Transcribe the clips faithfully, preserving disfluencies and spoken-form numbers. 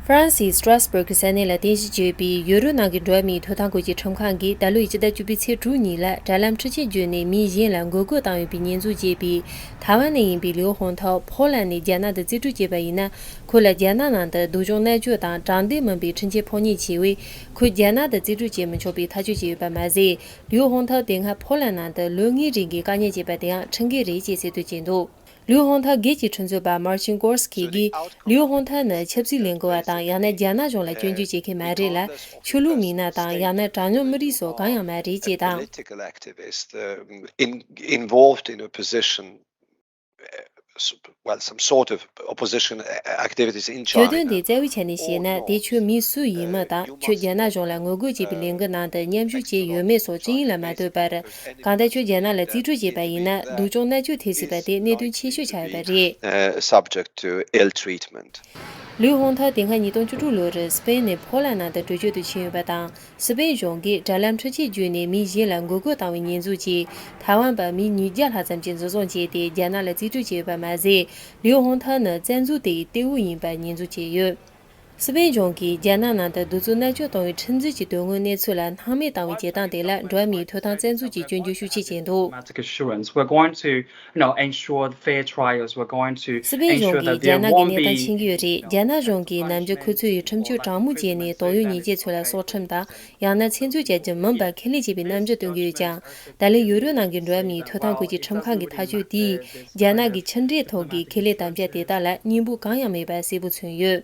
ཧྥ་རན་སིའི་སི་ཏྲ་སི་བྷར་གི་ས་གནས་ལ་རྟེན་གཞི་བྱས་པའི་ཡུ་རོབ་ནང་གི་འགྲོ་བ་མིའི་ཐོབ་ཐང་སྐོར་གྱི་ཁྲིམས་ཁང་གིས་ད་ལོའི་སྤྱི་ཟླ་བཅུ་པའི་ཚེས་དྲུག་ཉིན་ལ་དྲ་ལམ་འཕྲུལ་ཆས་བརྒྱུད་ནས་མིའི་གཞན་ལ་མགོ་སྐོར་བཏང་ཡོད་པའི་ཉེས་འཛུགས་བྱས་པའི་ཐའེ་ཝན་ནས་ཡིན་པའི་ལིའུ་ཧོང་ཐའོ་ཕོ་ལན་ནས་རྒྱ་ནག་ཏུ་རྩིས་སྤྲོད་བྱས་པ་ཡིན་ན། ཁོ་ལ་རྒྱ་ནག་ནང་དུ་སྡུག་སྦྱོང་མནར་གཅོད་དང་དྲང་བདེན་མིན་པའི་ཁྲིམས་ཆད་ཕོག་ཉེན་ཆེ་བས། ཁོས་རྒྱ་ནག་ཏུ་རྩིས་སྤྲོད་བྱེད་མི་ཆོག་པའི་ཐག་གཅོད་བྱས་ཡོད་པ་མ་ཟད། ལིའུ་ཧོང་ཐའོ་དེ་སྔ་ཕོ་ལན་ནང་དུ་ལོ་ལྔའི་རིང་གི་བཀག་ཉར་བྱས་པ་དེའང་ཁྲིམས་འགལ་རེད་ཅེས་གསལ་སྟོན་བྱས་འདུག་ལིའུ་ཧོང་ཐའོ་སྒེར་གྱི་ཁྲིམས་རྩོད་པ་མར་ཆིན་ཀོར་སི་ཁི་གིས། ལིའུ་ཧོང་ཐའོ་ནི་ཆབ་སྲིད་ལས་འགུལ་བ་དང་ཡང་ན་རྒྱ་ནག་གཞུང་ལ་སྐྱོན་བརྗོད་བྱེད་མཁན་མ་རེད་ལ། ཆོས་ལུགས་མི་སྣ་དང་ཡང་ན་གྲངས་ཉུང་མི་རིགས་སོགས་གང་ཡང་མ་རེད་ཅེས་དང་། Political activist, uh, in, involved in opposition, uh, s- well, some sort of opposition, uh, activities in གྱོད་དོན་དེ་རྩ་བའི་ཆ་ནས་བཤད་ན། དེ་ཁྱོད་མི་སུ་ཡིན་མིན་དང་ཁྱོད་རྒྱ་ནག་གཞུང་ལ་ངོ་རྒོལ་བྱེད་པའི་ལས་འགུལ་ནང་དུ་མཉམ་ཞུགས་བྱས་ཡོད་མེད་སོགས་ཅི་ཡིན་ལ་མ་ལྟོས་པར། གང་ལྟར་ཁྱོད་རྒྱ་ནག་ལ་རྩིས་སྤྲོད་བྱས་པ་ཡིན་ན། སྡུག་སྦྱོང་མནར་གཅོད་ཐེབས་སྲིད་པ་དེ་གནད་དོན་ཆེ་ཤོས་ཆགས་ཡོད་པ་རེད། Uh, subject to ill treatment. ལིའུ་ཧོང་ཐའོ་དེ་སྔ་ཉིས་སྟོང་བཅུ་དྲུག་ལོར་སི་པེན་ནས་ཕོ་ལན་ནང་དུ་བྲོས་བྱོལ་དུ་ཕྱིན་ཡོད་པ་དང་། སི་པེན་གཞུང་གིས་དྲ་ལམ་འཕྲུལ་ཆས་བརྒྱུད་ནས་མི་གཞན་ལ་མགོ་སྐོར་བཏང་བའི་ཉེས་འཛུགས་ཀྱིས་ཐའེ་ཝན་པ་མི་ཉིས་བརྒྱ་ལྷག་ཙམ་གྱི་འཛིན་བཟུང་བྱས་ཏེ། རྒྱ་ནག་ལ་རྩིས་སྤྲོད་བྱས་ཡོད་པ་མ་ཟད། ལིའུ་ཧོང་ཐའོ་ནི་བཙན་འཛུལ་དེའི་གཏེ་བོ་ཡིན་པར་ཉེས་འཛུགས་བྱས་ཡོད། སི་པེན་གཞུང་གིས་རྒྱ་ནག་ནང་དུ་གདུག་རྩུབ་མནར་གཅོད་གཏོང་བའི་ཁྲིམས་འཛིན་གྱི་དོན་དངོས་གནས་ཚུལ་ལ་སྣང་མེད་བཏང་བའི་བྱེད་སྟངས་དེ་ལ་འགྲོ་བ་མིའི་ཐོབ་ཐང་བཙན་འཛུལ་གྱིས་སྐྱོན་བརྗོད་ཤུགས་ཆེ་བྱས་འདུག Diplomatic assurance. We're going to, you know, ensure fair trials. We're going to སི་པེན་གཞུང་གིས་རྒྱ་ནག་གི་གནས་སྟངས་མཁྱེན་གྱི་ཡོད་རེད། རྒྱ་ནག་གཞུང་གིས་ནམ་རྒྱུན་ཁོ་ཚོ་ཡི་ཁྲིམས་གཅོད་དྲང་མོ་བྱས་ནས་དོགས་ཡོད་ཉེས་ཅན་ཚོ་ལ་སྲོག་ཁྲིམས་དང་ཡང་ན་བཙན་འཛུལ་བྱ་རྒྱུ་མིན་པ་ཁས་ལེན་བྱས་པའི་རྣམ་འགྱུར་སྟོན་གྱི་ཡོད་ཀྱང་། ད་ལན་ཡུ་རོབ་ནང་གི་འགྲོ་བ་མིའི་ཐོབ་ཐང་སྐོར་གྱི་ཁྲིམས་ཁང་གི་ཐག་གཅོད་དེས་རྒྱ་ནག་གི་ཕྱི་འབྲེལ་ཐོག་གི་ཁེ་ལས་དམ་བཅའ་དེ་དག་ལ་སྙིང་པོ་གང་ཡང་མེད་པ་གསལ་པོ་མཚོན་ཡོད།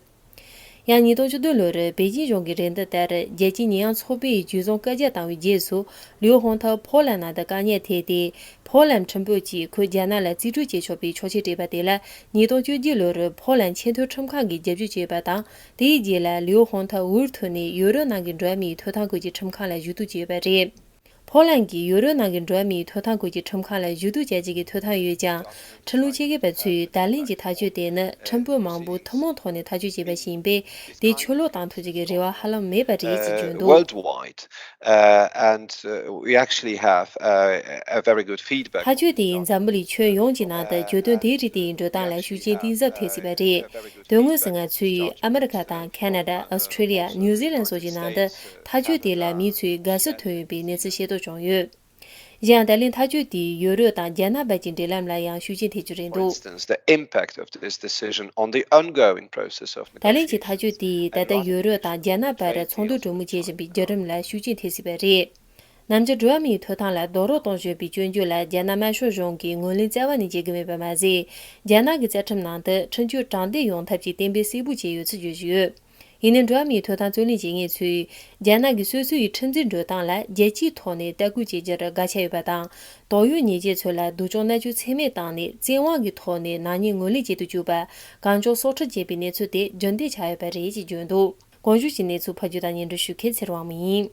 ཡང་ཉིས་སྟོང་བཅུ་བདུན་ལོར་པེ་ཅིན་གཞུང་གི་རེ་འདུན་ལྟར། རྒྱལ་སྤྱིའི་ཉེས་ཡངས་ཚོགས་པས་འཇུ་བཟུང་བཀའ་རྒྱ་བཏང་བའི་རྗེས་སུ། ལིའུ་ཧོང་ཐའོ་ཕོ་ལན་ནང་དུ་བཀག་ཉར་ཐེབས་ཏེ། ཕོ་ལན་ཁྲིམས་དཔོན་གྱིས་ཁོས་རྒྱ་ནག་ལ་རྩིས་སྤྲོད་བྱེད་ཆོག་པའི་ཆོག་མཆན་སྤྲད་པ་དེ་ལ། ཉིས་སྟོང་བཅུ་བརྒྱད་ལོར་ཕོ་ལན་ཆེས་མཐོའི་ཁྲིམས་ཁང་གིས་རྒྱབ་སྐྱོར་བྱས་པ་དང་། དེའི་རྗེས་ལ་ལིའུ་ཧོང་ཐའོ་འུ་ཐུག་ནས་ཡུ་རོབ་ནང་གི་འགྲོ་བ་མིའི་ཐོབ་ཐང་སྐོར་གྱི་ཁྲིམས་ཁང་ལ་ཞུ་གཏུག་བྱས་ཡོད་པ་རེད། ཕོ་ལན་གྱིས་ཡུ་རོབ་ནང་གི་འགྲོ་བ་མིའི་ཐོབ་ཐང་སྐོར་གྱི་ཁྲིམས་ཁང་ལ་ཞུ་གཏུག་བྱ་རྒྱུ་གི་ཐོབ་ཐང་ཡོད་ཀྱང་། ཁྲིམས་ལུགས་ཆེད་མཁས་པ་ཚོས་ད་ལན་གྱི་ཐག་གཅོད་དེ་ནི་ཁྲིམས་དཔོན་མང་པོས་ཐུན་མོང་ཐོག་ནས་ཐག་གཅོད་བྱས་པ་ཞིག་ཡིན་པས། དེ་ཆོད་ལོག་བཏང་ཐུབ་རྒྱུ་གི་རེ་བ་ཧ་ལམ་མེད་པ་རེད་ཅེས་བརྗོད་འདུག Worldwide, uh, and, uh, we actually have, uh, a very good feedback. ཐག་གཅོད་དེས་འཛམ་བུ་གླིང་ཁྱོན་ཡོངས་ཀྱི་ནང་དུ་གྱོད་དོན་དེ་རིགས་དེའི་འགྲོ་སྟངས་ལ་ཤུགས་རྐྱེན་གཏིང་ཟབ་ཐེབས་སྲིད་པ་རེད། དོན་དངོས་སུ་ང་ཚོས་ཨ་མི་རི་ཀ་དང་ཁེ་ན་ཌ། ཨོ་སི་ཁྲེ་ལི་ཡ། ནིའུ་ཛི་ལན་སོགས་ཀྱི་ནང་དུ་ཐག་གཅོད་དེ་ལ་མི་ཚོས་དགའ་བསུ་ཐོབ་ཡོད་པའི་གནས་ཚུལ་ཤེས་རྟོགས་བྱུང་ཡོད། གཞན་ཡང་། ད་ལན་ཐག་གཅོད་དེས་ཡུ་རོབ་དང་རྒྱ་ནག་བར་གྱི་འབྲེལ་ལམ་ལ་ཡང་ཤུགས་རྐྱེན་ཐེབས་རྒྱུ་རེད་འདུག For instance, the impact of this decision on the ongoing process of negotiation. ད་ལན་གྱི་ཐག་གཅོད་དེས་ད་ལྟ་ཡུ་རོབ་དང་རྒྱ་ནག་བར་ཚོགས་འདུ་གྲོས་མོལ་བྱེད་བཞིན་པའི་བརྒྱུད་རིམ་ལ་ཤུགས་རྐྱེན་ཐེབས་སྲིད་པ་རེད། ནམ་རྒྱུན་འགྲོ་བ་མིའི་ཐོབ་ཐང་ལ་རྡོག་རོལ་གཏོང་བཞིན་པའི་སྐྱོན་བརྗོད་ལ་རྒྱ་ནག་དམར་ཤོག་གཞུང་གིས་ངོས་ལེན་རྩ་བ་ནས་བྱེད་ཀྱི་མེད་པ་མ་ཟད། རྒྱ་ནག་གི་རྩ་ཁྲིམས་ནང་དུ་ཁྲིམས་གཅོད་དྲང་བདེན་ཡོང་ཐབས་ཀྱི་གཏན་འབེབས་གསལ་པོ་བྱས་ཡོད་ཚུལ་བརྗོད་བཞིན་ཡོད། ཡིན་ནའང་། འགྲོ་བ་མིའི་ཐོབ་ཐང་རྩོད་ལེན་བྱེད་མཁན་ཚོས། རྒྱ་ནག་གིས་སོ་སོ་ཡི་ཁྲིམས་འཛིན་འགྲོ་སྟངས་ལ་རྒྱལ་སྤྱིའི་ཐོག་ནས་ལྟ་སྐུལ་བྱེད་རྒྱུར་དགའ་ཆ་ཡོད་པ་དང་། དོགས་ཡོད་ཉེས་ཅན་ཚོ་ལ་སྡུག་སྦྱོང་མནར་གཅོད་ཚད་མེད་བཏང་ནས། བཙན་དབང་གི་ཐོག་ནས་ནག་ཉེས་ངོས་ལེན་བྱེད་དུ་བཅུག་པ། གང་བྱུང་སྲོག་ཁྲིམས་བཅད་པའི་གནས་ཚུལ་དེ་རྒྱུན་ལྡན་ཆགས་ཡོད་པ་རེད་ཅེས་བརྗོད་འདུག་གོང་ཞུས་ཀྱི་གནས་ཚུལ་ཕབ་སྒྱུར་དང་སྙན་སྒྲོན་ཞུ་མཁན་ཚེ་རིང་དབང་མོ་ཡིན།